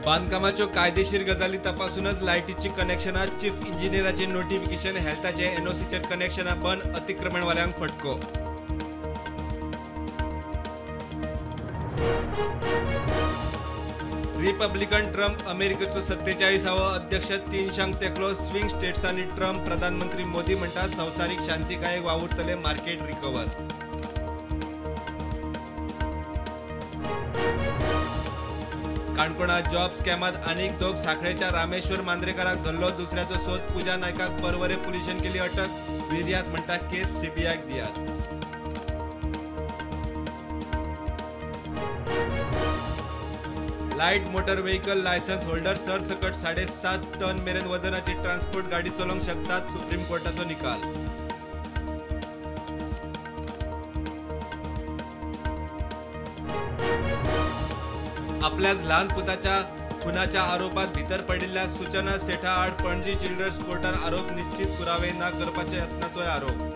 बांदकामाच्यो कायदेशीर गजाली तपासूनच लायटीची कनेक्शनां, चीफ इंजिनियराचे नोटिफिकेशन, हेल्थाचे एनओसीचेर कनेक्शनां बंद, अतिक्रमणवाल्यांक फटको. रिपब्लिकन ट्रम्प अमेरिकेचो 47वो अध्यक्ष, 300 तेंकलो स्विंग स्टेट्सांनी ट्रम्प. प्रधानमंत्री मोदी म्हणटा संवसारीक शांतीकायेक वावुरतले, मार्केट रिकवर. काणकोणा जॉब स्कॅमात आनीक दोग, साखळेच्या रामेश्वर मांद्रेकाराक धरलो, दुसऱ्याचो सोद. पूजा नायकाक पर्वरे पुलिशेन केली अटक. विर्यात म्हणटा केस सीबीआयक दियात. Light motor vehicle licence holder सरसकट 7.5 टन मेरेन वजनाची ट्रान्सपोर्ट गाडी चलोवंक शकतात, सुप्रीम कोर्टाचो निकाल. आपल्याच ल्हान पुताच्या खुनाच्या आरोपात भितर पडिल्ल्या सूचना सेठा आड पणजी चिल्ड्रन्स कोर्टान आरोप निश्चित पुरावे ना करपाच्या यत्नाचोय आरोप.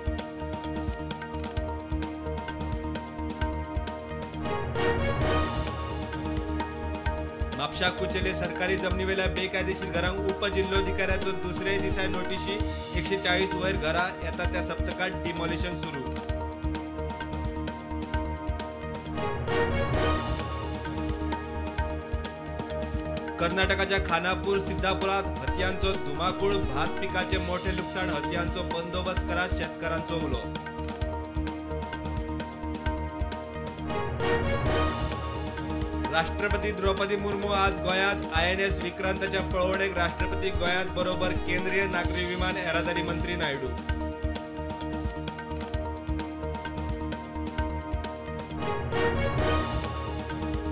म्हापशा कुचेले सरकारी जमनीवेल्या बेकायदेशीर घरांक उपजिल्होधिकाऱ्याचो दुसऱ्याय दिसा नोटिशी, 140 वयर घरां येता त्या सप्तकात डिमॉलिशन सुरू. कर्नाटकाच्या खानापूर सिद्धापुरात हतयांचो धुमाकूळ, भात पिकाचे मोठे लुकसाण, हतयांचो बंदोबस्त करात शेतकारांचो उलो. राष्ट्रपती द्रौपदी मुर्मू आज गोंयांत, INS विक्रांताच्या पळोवणेक राष्ट्रपती गोंयांत बरोबर केंद्रीय नागरी विमान येरादारी मंत्री नायडू.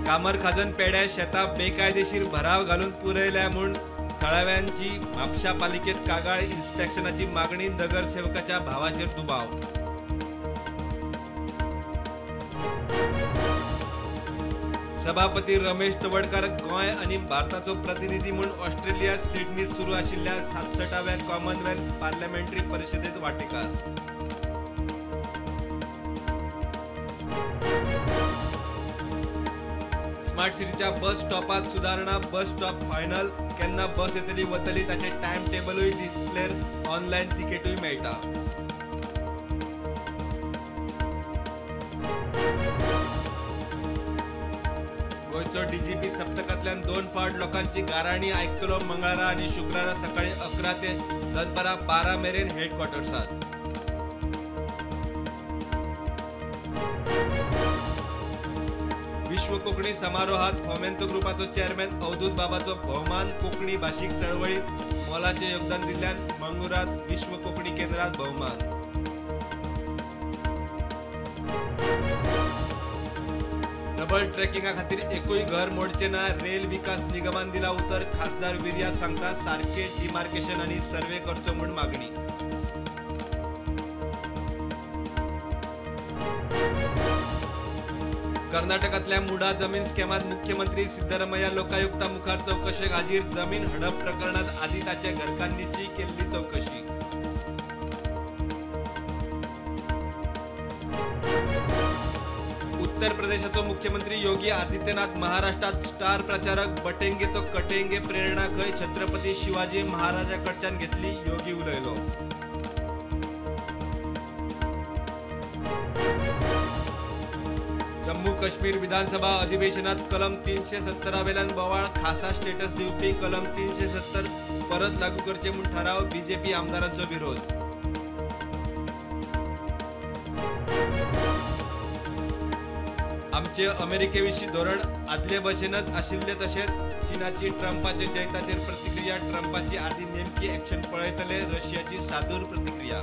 कामरखाजन पेड्या शेतां बेकायदेशीर भराव घालून पुरयल्या म्हूण थळाव्यांची म्हापशा पालिकेत कागाळ, इन्स्पेक्शनाची मागणी, नगरसेवकाच्या भावाचेर दुबाव. सभापती रमेश तवडकर गोंय आनी भारताचो प्रतिनिधी म्हूण ऑस्ट्रेलिया सिडनी सुरू आशिल्ल्या 67व्या कॉमनवेल्थ पार्लमेंटरी परिशदेत वांटेकार. स्मार्ट सिटीच्या बस स्टॉपात सुदारणा, बस स्टॉप फायनल, केन्ना बस येतली वतली ताचे टायम टेबलूय डिस्प्लेर, ऑनलायन तिकेटूय मेळटा. गोंयचो डीजीपी सप्तकांतल्यान 2 फावट लोकांची गाराणी आयकतलो, मंगळारा आनी शुक्रारा सकाळी 11 ते दनपारां 12 मेरेन हेडक्वॉर्टर्सात. विश्व कोंकणी समारोहात फोमेंतो ग्रुपाचो चेअरमॅन अवधूत बाबाचो भोवमान, कोंकणी भाशीक चळवळीत मोलाचें योगदान दिल्ल्यान मंगळुरात विश्व कोंकणी केंद्रात भोवमान. डबल ट्रेकिंगा खातीर एकूय घर मोडचे ना, रेल विकास निगमान दिला उतर, खासदार विर्यात सांगता सारके डिमार्केशन आनी सर्वे करचो म्हूण मागणी. कर्नाटकांतल्या मुडा जमीन स्कॅमात मुख्यमंत्री सिद्धरामय्या लोकायुक्ता मुखार चवकशेक हाजीर, जमीन हडप प्रकरणात आदी ताचे घरकान्नीची केल्ली चवकशी. उत्तर प्रदेशाचो मुख्यमंत्री योगी आदित्यनाथ महाराष्ट्रात स्टार प्रचारक, बटेंगे तो कटेंगे प्रेरणा खंय छत्रपती शिवाजी महाराजा कडच्यान घेतली, योगी उलयलो. जम्मू काश्मीर विधानसभा अधिवेशनात कलम 370 वेल्यान बोवाळ, खासा स्टेटस दिवपी कलम 370 परत लागू करचे म्हूण ठराव, बीजेपी आमदारांचो विरोध. आमचे अमेरिके विशीं धोरण आदले भशेनच आशिल्ले तशेंच चीनाची ट्रंपाचे जैताचेर प्रतिक्रिया, ट्रंपाची आदी नेमकी एक्शन पळयतले, रशियाची सादूर प्रतिक्रिया.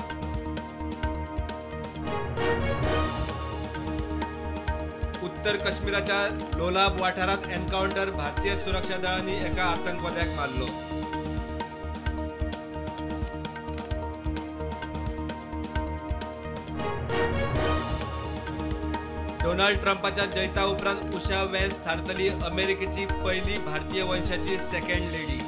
उत्तर काश्मीराच्या लोलाब वाठारात एन्काउंटर, भारतीय सुरक्षा दळांनी एका आतंकवाद्याक मारलो. डोनाल्ड ट्रंपाच्या जैता उपरांत उषा वेन्स थारतली अमेरिकेची पहिली भारतीय वंशाची सेकंड लेडी.